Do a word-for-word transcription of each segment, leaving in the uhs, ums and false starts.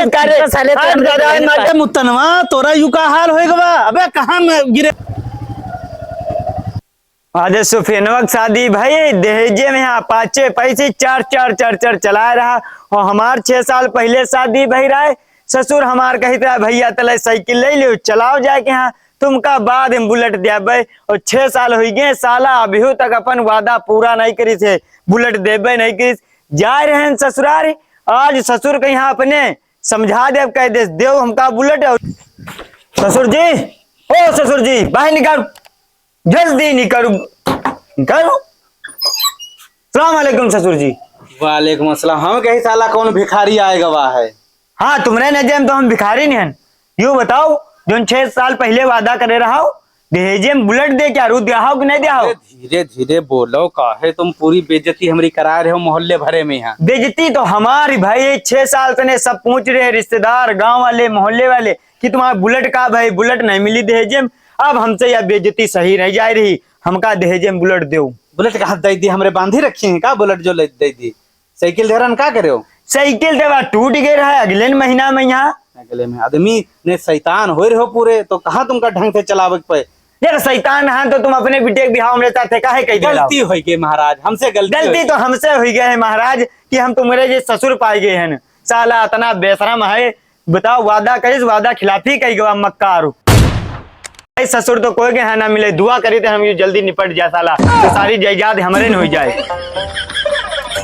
करे। साले आज तेरे गदाई मेरे मारे पास। मुतनवा, तोरा यू का हाल होए गवा? अबे कहाँ में गिरे? आज सुफेनवा के शादी भाई, दहेजे में यहाँ पाँचे पैसे चार चार चार चार चलाए रहा। और हमार छह साल पहले शादी भई रहा है, ससुर हमार कहित रहा, "भैया तले साइकिल ले लियो, चलाओ जाके यहाँ, तुमका बाद में बुलेट देबे।" और छह साल हुई गए, साला अभियो तक अपन वादा पूरा नहीं करी थे, बुलेट देबे नहीं करी। जा रहे हैं ससुरार, आज ससुर के यहाँ अपने समझा देब, कह दे, "देव हमका बुलेट।" और ससुर जी, ओ ससुर जी, बाहर निकाल, जल्दी निकाल, निकाल। सलाम वालेकुम ससुर जी। वालेकुम अस्सलाम। हम कही साला कौन भिखारी आए गवा है? हाँ, तुमरे नजर में तो हम भिखारी नहीं हन। यू बताओ, जोन छह साल पहले वादा करे रहा हो, दहेजे में बुलेट दे क्या रू दिया हो कि नहीं दिया हो? अरे धीरे धीरे बोलो, काहे तुम पूरी बेइज्जती हमारी करा रहे हो मोहल्ले भरे में यहाँ? बेइज्जती तो हमारी भाई, छह साल तने सब पूछ रहे रिश्तेदार, गांव वाले, मोहल्ले वाले कि तुम्हारा बुलेट का भाई, बुलेट नहीं मिली दहेजे में। अब हमसे यह बेइज्जती सही नहीं जा रही, हमका दहेजे में बुलेट दो। बुलेट कहाँ दे दी, हमरे बांधी रखी हैं का बुलेट जो ले दे दी? साइकिल धरन का करे हो? साइकिल देवा टूट गए रहा है अगले न महीना में यहाँ। अगले में आदमी ने शैतान होए रहो पूरे, तो कहाँ तुमका ढंग से चलावे के पे? यार शैतान है तो तुम अपने बेटे के बिहाव में साथे काहे कह दे रहा हो? गलती होई गई महाराज, हमसे गलती गलती होई तो गई। हमसे हुई गए है महाराज कि हम तुम्हरे जे ससुर पाए गए हैं। साला इतना बेशरम है, बताओ वादा करिस, वादा खिलाफी कही गवा मक्कार। ए ससुर तो कोई के यहाँ ना मिले, दुआ करी थे हम यू जल्दी निपट जाए साला, तो सारी जायदाद हमरे न हो जाए।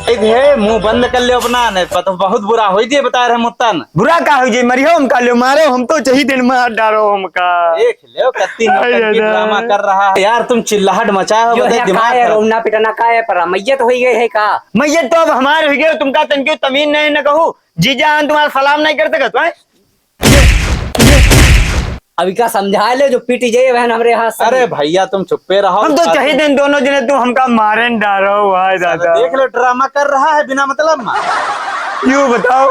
ए धे, मुंह बंद कर ले अपना, नहीं पता बहुत बुरा होई जे बता रहे मुत्तन। बुरा का होई जे, मरियो हमका ले मारो, हम तो चाही दिन मार डारो हमका। देख ले कत्ती अरे नौटंकी दादा। ड्रामा कर रहा है। यार तुम चिल्लाहट मचाए हो, यो बताइए है दिमाग का है, खराब। रोना पिटना का है, पर मैयत होई गए है का? मैयत तो अब हमार होई गए, तुमका तनके तमीन नहीं न कहू, जीजा हम तुम्हारा सलाम नहीं कर सकत, हैं? अभी का समझा ले जो पीटी जाइए बहन हमरे हाथ से। अरे भैया तुम चुप्पे रहो। हम तो चाही दिन दोनों जने, तू हमका मारे न डारो, हाय साला दादा। देख लो ड्रामा कर रहा है बिना मतलब में। यू बताओ,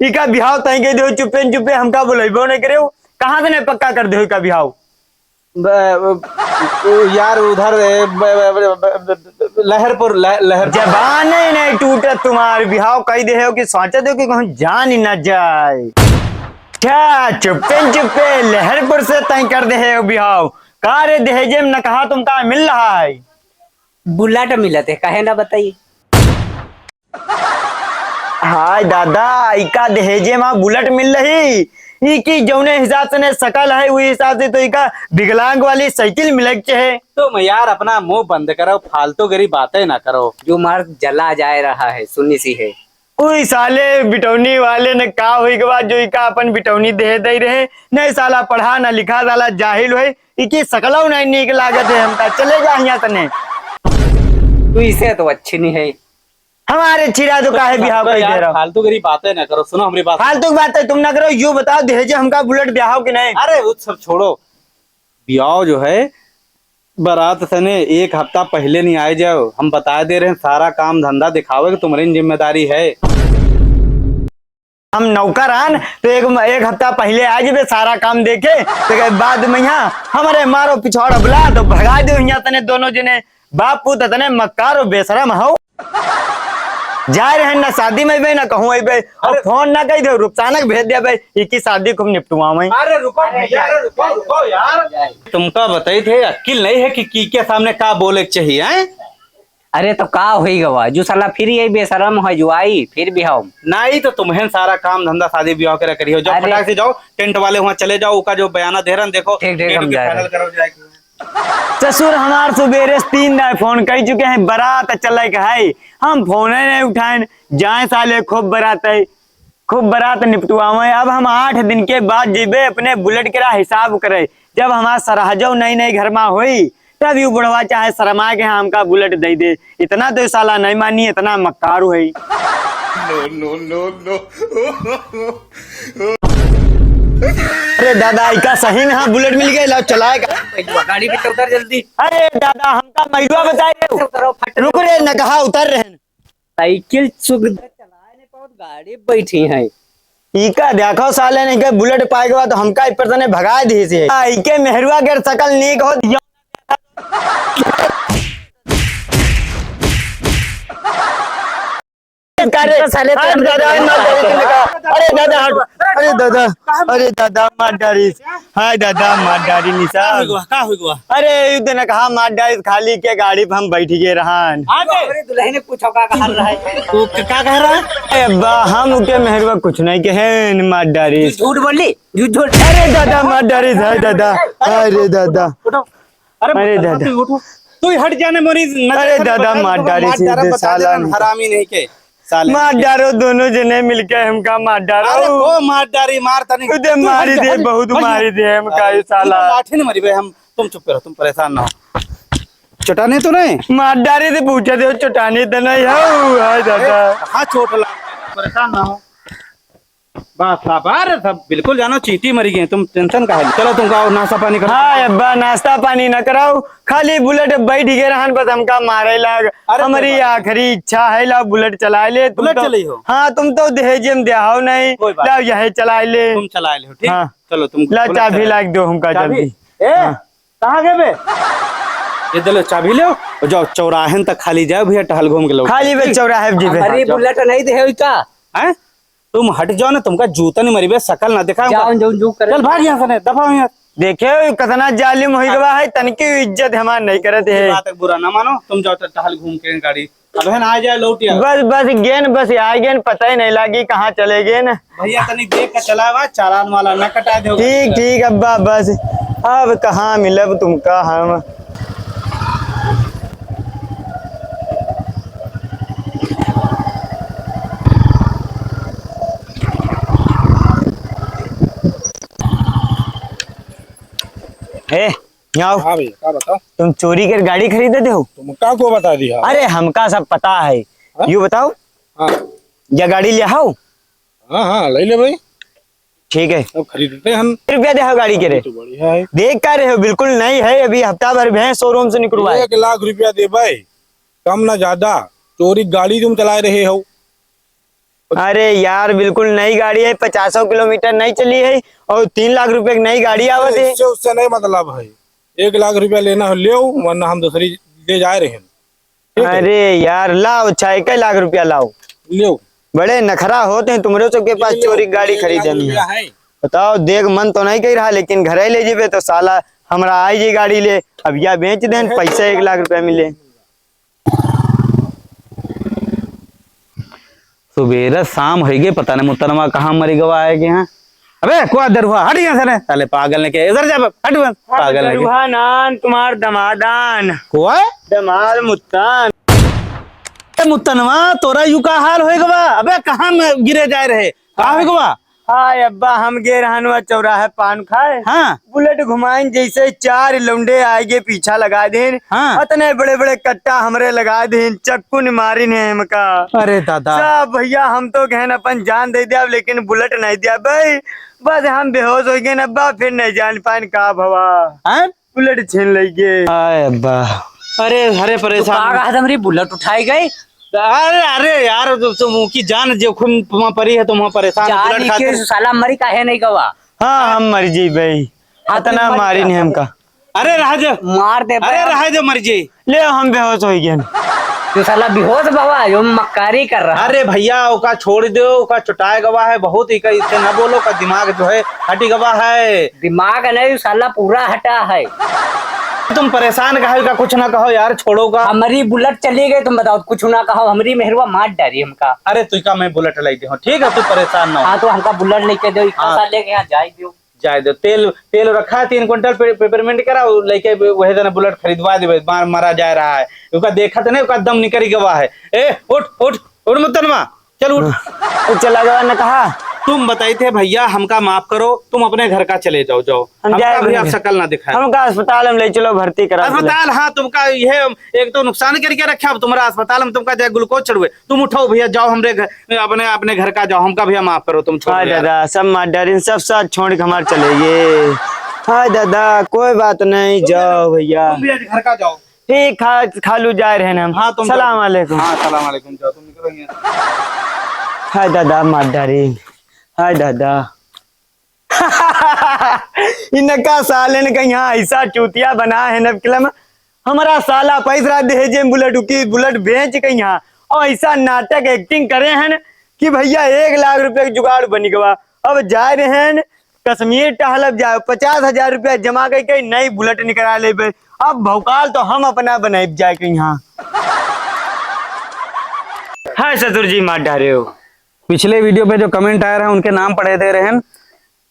इका बिहाव तय के दो चुप्पे न चुप्पे, हमका बुलाइबो नहीं करे हो। कहाँ से नहीं पक्का कर दे हो इका बिहाव? ब-, ब-, यार उधर ए, ब-, ब-, लहरपुर, लह-, लहरपुर। जबान ही नहीं टूटत तुम्हार, बिहाव कही दे हो कि सोचत हो कि कहूँ जान ही न जाए। अच्छा, चुप्पे न चुप्पे लहरपुर से तय कर दे हो बिहाव। का रे दहेजे में न कहा तुमका मिल रहा है? बुलेट मिलत है, काहे ना बताई? हाय दादा, इका दहेजे मा बुलेट मिल रही। ई की जौने हिसाब से ने शकल है, वही हिसाब से तो इका विकलांग वाली साइकिल मिले के चाहे। तुम यार अपना मुंह बंद करो, फालतू गरी बातें ना करो। जो मार जला जाए रहा है, सुनी सी है। उई साले बिटौनी वाले ने का होई के बाद जो इका अपन बिटौनी दे दे रहे। नहीं साला पढ़ा ना लिखा, साला जाहिल होए। इकी शकलौ नहीं नीक लागत है हमका। चले जा हियां तने। तू इसे तो अच्छी नहीं है। हमारे छिरा तो काहे बिहाव कर दे रहा हो? फालतू गरी बातें ना करो, सुनो हमारी बात। फालतू की बातें तुम ना करो, यो बताओ दहेजे हमका बुलेट ब्याहो कि नहीं? अरे वो सब छोड़ो, ब्याह जो है बारात सने एक हफ्ता पहले नहीं आए जाओ, हम बता दे रहे हैं, सारा काम धंधा दिखावे कि तुम्हारी जिम्मेदारी है। हम नौकर आन तो एक, एक हफ्ता पहले आ जेबे, सारा काम देखे, तो बाद में यहाँ हमारे मारो पिछौड़ा बुला तो भगा दो यहाँ तने दोनों जने, बाप पूत तने मक्कार और बेशरम हो। जाए रहे ना शादी में बे, ना कहूँ अइबे, और अरे फोन ना कही दे, रुखसाना के भेज दे बे, इकी शादी खूब निपटुआवे। अरे रुको भैया, अरे रुको, रुको यार। तुमका बताई थे, अक्ल नहीं है कि, की के सामने का बोले के चाहिए, हैं? अरे तो का होई गवा, जो साला फिर यही बेशरम है, जो आई फिर भी हम। नहीं तो तुम्हें सारा काम धंधा शादी ब्याह के करियो, जाओ अरे। फटाक से जाओ, टेंट वाले वहाँ चले जाओ, उका जो बयाना दे रहे हैं, देखो, ठीक, ठीक, डेट हम के जा रहे फाइनल हैं। करो जाए के। ससुर हमार सुबेरे से तीन दाए फोन कई चुके हैं, बारात चले के है, हम फोन ही नहीं उठाएन। जाए साले खूब बारात है, खूब बारात निपटुआवे। अब हम आठ दिन के बाद जेबे अपने बुलेट के रहा हिसाब करे, जब हमार सरहजो नई नई घर मा होई, तब यू बुढ़वा चाहे शर्मा के हमका बुलेट दे दे। इतना तो साला नहीं मानी, इतना मक्कारू है। No, no, no, no। अरे दादा, इका सही में हाँ बुलेट मिल गए, लाओ चलाए का। गाड़ी पे उतर जल्दी। अरे दादा, हमका मैडुआ बताए रहे हो। उतरो, फट। रुक रे, नगहा उतर रहे हैं। साइकिल सुख चलाए नहीं पावत, गाड़ी बैठी है। इका देखो साले ने के बुलेट पाए के बाद हमका ऊपर से भगा दी से। आ, इके मेहरुआ के शकल नीक हो दिया। का रे? साले हट दादा, मार डारी तूने का। अरे दादा, हट। अरे दादा, अरे दादा, मार डारी। हाय दादा, मार डारी निशा। का हो गवा? का हो गवा? अरे, यू दिन कहा मार डारी, खाली के गाड़ी पे हम बैठ गए रहन। हाँ बे। अरे दुल्हन ने पूछो का कहा रहा है? तू क-, का कह रहा है? ए अब्बा, हम उके मेहरवा कुछ नहीं कहेन, मार डारी। झूठ बोली, झूठ, झूठ। अरे दादा, मार डारी, हाय दादा। अरे दादा। उठो। अरे अरे दादा। तू उठो। तू ही हट जाने मोरी नजर अरे से दादा, बगैर मार डारी मार से डारा दे बता साला दे, नहीं। हरामी नहीं के। साले मार डारो, दोनों जने मिलके हमका मार डारो। अरे को मार डारी, मार तनी। खुदे तू मारी हट जा, दे, हट, बहुत हट जा। मारी दे हमका ये साला। तुम लाठी न मरी बे, हम, तुम चुप करो, तुम परेशान ना हो। चोटाने तो नहीं? मार डारी से पूछे दे, चोटाने तो नहीं हो, हाय दादा। अरे, कहाँ चोट लगा? परेशान ना हो। बस, बस, अरे सब बिल्कुल जानो, चींटी मरी गए, तुम tension काहे ले? चलो तुमका और नाश्ता पानी करो। हाँ अब्बा, नाश्ता पानी न कराओ, खाली बुलेट बैठ गए रहन, बस हमका मारे लाग। अरे हमारी बाबा। आखिरी इच्छा है, लाओ बुलेट चलाए ले। तुम बुलेट तो चलाई हो? हाँ, तुम तो दहेज में देहाओ नहीं, कोई बात लाओ नहीं। यही चलाए ले। तुम चलाए ले हो, ठीक? हाँ। चलो तुम ला बुलेट चाबी चलाए। लाग दो हमका चाबी? जल्दी। ए, हाँ। कहाँ गए बे? ये दे लो चाबी ले, जाओ चौराहे तक खाली जाओ भैया, टहल घूम के लौट। खाली बे चौराहे जी बे। हमारी बुलेट नहीं दे है का? हैं? तुम हट जाओ ना, तुमका जूता नहीं मरी बे, शकल ना दिखाओ। जाओ, जाओ, जो करे। चल भाग यहाँ से, नहीं, दफा हो यहाँ। देखे हो, कितना जालिम हो गवा है, तनकी इज्जत हमार नहीं करत है। बात है, बुरा ना मानो, तुम जाओ, टहल घूम के गाड़ी, अब है ना, आ जाए, लौट आओ। बस, बस, गेन, बस, आ गेन, पता ही नहीं लागी, कहाँ चले गेन। भैया, तनी देख के चलावा, चालान वाला ना कटा दे। ठीक, ठीक, अब्बा, बस, अब कहाँ मिलब तुमका हम। ए, यहाँ आओ। हाँ भैया, का बताओ? तुम चोरी कर गाड़ी खरीदे थे हो? तुमका को बता दिया? अरे, हमका सब पता है। हाँ? यू बताओ, हाँ। या गाड़ी ले आओ। हाँ, हाँ, ले ले भाई। ठीक है। अब खरीदते हैं हम। रुपया दे हो गाड़ी के रे। तो बढ़िया है। देख का रहे हो, बिल्कुल नई है, अभी हफ्ता भर भैंस showroom से निकलवाए। एक लाख रुपया दे भाई, कम ना ज्यादा। चोरी गाड़ी तुम चला रहे हो। अरे यार, बिल्कुल नई गाड़ी है, पचासों किलोमीटर नहीं चली है और तीन लाख रुपए की नई गाड़ी आवत है। इससे उससे नहीं मतलब है, एक लाख रुपया लेना हो ले, वरना हम दूसरी ले जा रहे हैं। ठीक है? अरे यार, लाओ, अच्छा, एक लाख रुपया लाओ। ले। बड़े नखरा होते हैं तुमरे सबके पास, ले, चोरी गाड़ी एक लाख खरीदे में। रुपया है। बताओ, देख, मन तो नहीं कह रहा, लेकिन घरे ले जेबे तो साला हमरा आई जी गाड़ी ले। अब या बेच देन, पैसा एक लाख रुपया मिले। सुबेरे शाम होइगे, पता नहीं मुतनवा कहाँ मरी गवा है कि हाँ। अबे, कुआ दरुहा, हट यहाँ से रे। साले पागल ने के, इधर जा, हट बन, हाँ, पागल ने के। दरुहा नान, तुम्हार दमादान। कुआ? दमाद मुत्तान। ए मुतनवा, तोरा यू का हाल होइगे बा? अबे, कहाँ में गिरे जाए रहे? का होइगे बा? हाय अब्बा, हम गे रहन हुआ चौराहे पान खाए। हाँ। बुलेट घुमाइन, जैसे चार लौंडे आइगे पीछा लगा देन। हाँ। अतने बड़े बड़े कट्टा हमरे लगा देन, चक्कू ने मारिन है हमका। अरे दादा। सब भैया, हम तो कहन अपन जान दे दिया, लेकिन बुलेट नहीं दिया भाई। बस हम बेहोश हो गए अब्बा, फिर नहीं जान पाइन का भवा। हाँ? बुलेट छीन लइगे। हाय अब्बा। अरे, अरे, तो परेशान का मत। कहा था, हमरी बुलेट उठाई गई? अरे, अरे यार, तो, तो मुँह की जान जोखिम वहाँ परी है, तो वहाँ परेशान जान बुलेट ही खातिर। के साला मरी काहे नहीं गवा? हाँ, हम मर जइबे। हाँ, अतना तुम मर मारी जा। नहीं हमका। अरे, रह जा। मार दे अरे, बे। रह जा, मर जाई। ले, हम बेहोश हो गए। जो साला बेहोश बाबा, जो मक्कारी कर रहा। अरे भैया, ओका छोड़ दो, ओका चुटाए गवा है बहुत, इका इससे ना बोलो, ओका दिमाग जो है हटी गवा है। दिमाग नहीं, साला पूरा हटा है। तुम परेशान काहे का, कुछ ना कहो यार, छोड़ो का। हमारी बुलेट चली गई, तुम बताओ, कुछ ना कहो, हमारी मेहरुआ मार डारी हमका। अरे तू का मैं बुलेट लाई दे हूँ, ठीक है, तू परेशान ना हो। हाँ, तो हमका बुलेट लेके दो, इतना हाँ। साल लेके यहाँ जाए दो। जाए दो, तेल, तेल रखा है तीन कुंटल पे, पेपरमेंट करा, उ लेके वही जना बुलेट खरीदवा देबे, मार मरा जा रहा है। ओका देखत नहीं, ओका दम निकल गवा है। ए, उठ, उठ, उठ मुतनवा, चल उठ। हाँ। तो चला गवा न कहा। तुम बताई थे भैया, हमका माफ करो, तुम अपने घर का चले जाओ, जाओ। हम हमका जाए भी आप नहीं। शकल ना दिखाए। हमका अस्पताल में ले चलो, भर्ती करा दो। अस्पताल, हाँ, तुमका ये एक तो नुकसान करके रखे, अब तुम्हारा अस्पताल में तुमका जाए ग्लूकोज चढ़वे। तुम उठाओ भैया, जाओ हमरे घर, अपने, अपने घर का जाओ, हमका भैया माफ करो, तुम छोड़ हाँ दो यार। दादा, सब मार डारिन, सब साथ छोड़ के हमार चले गए। हाँ दादा, कोई बात नहीं, तुम जाओ भैया। तुम भैया घर का जाओ। ठीक, खा, खालू जा रहे हैं हम। हाँ, तुम सलाम जाओ। अलैकुम। हाँ, सलाम अलैकुम, जाओ, तुम निकलो यहाँ से। हाय दादा, मार डारिन। हाय दादा। इनका साले ने कहीं यहाँ ऐसा चूतिया बना है ना, मतलब, हमारा साला पैसा दहेजे में बुलेट, उकी बुलेट बेच के यहाँ और ऐसा नाटक एक्टिंग करे हैं कि भैया एक लाख रुपया के जुगाड़ बनी गवा। अब जाए रहे हैं कश्मीर टहलब जाए, पचास हजार रुपया जमा करके नई बुलेट निकला लेबे। अब भौकाल तो हम अपना बनाइब जाए के यहाँ। हाय ससुर जी मार डारे हो। पिछले वीडियो पे जो कमेंट आए रहे उनके नाम पढ़े दे रहे हैं।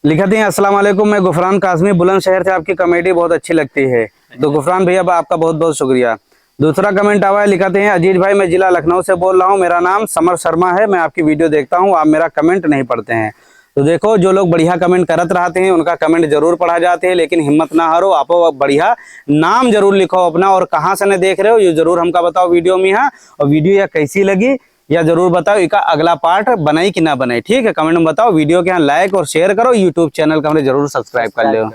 लिखत हैं, "अस्सलाम वालेकुम, मैं गुफरान कासमी बुलंदशहर से, आपकी कॉमेडी बहुत अच्छी लगती है।" तो गुफरान भैया बा-, आपका बहुत बहुत शुक्रिया। दूसरा कमेंट आवा है, लिखत हैं, "अजीज भाई, मैं जिला लखनऊ से बोल रहा हूँ, मेरा नाम समर शर्मा है, मैं आपकी वीडियो देखता हूँ, आप मेरा कमेंट नहीं पढ़ते हैं।" तो देखो, जो लोग बढ़िया कमेंट करत रहते हैं उनका कमेंट जरूर पढ़ा जाते हैं, लेकिन हिम्मत ना हारो, आप बढ़िया नाम जरूर लिखो अपना और कहाँ से ने देख रहे हो, ये जरूर हमका बताओ वीडियो में। हाँ, और वीडियो या कैसी लगी या जरूर बताओ, इका अगला पार्ट बनाई कि ना बनाई, ठीक है? कमेंट में बताओ। वीडियो के यहाँ लाइक और शेयर करो, यूट्यूब चैनल का हमरे जरूर सब्सक्राइब कर लो।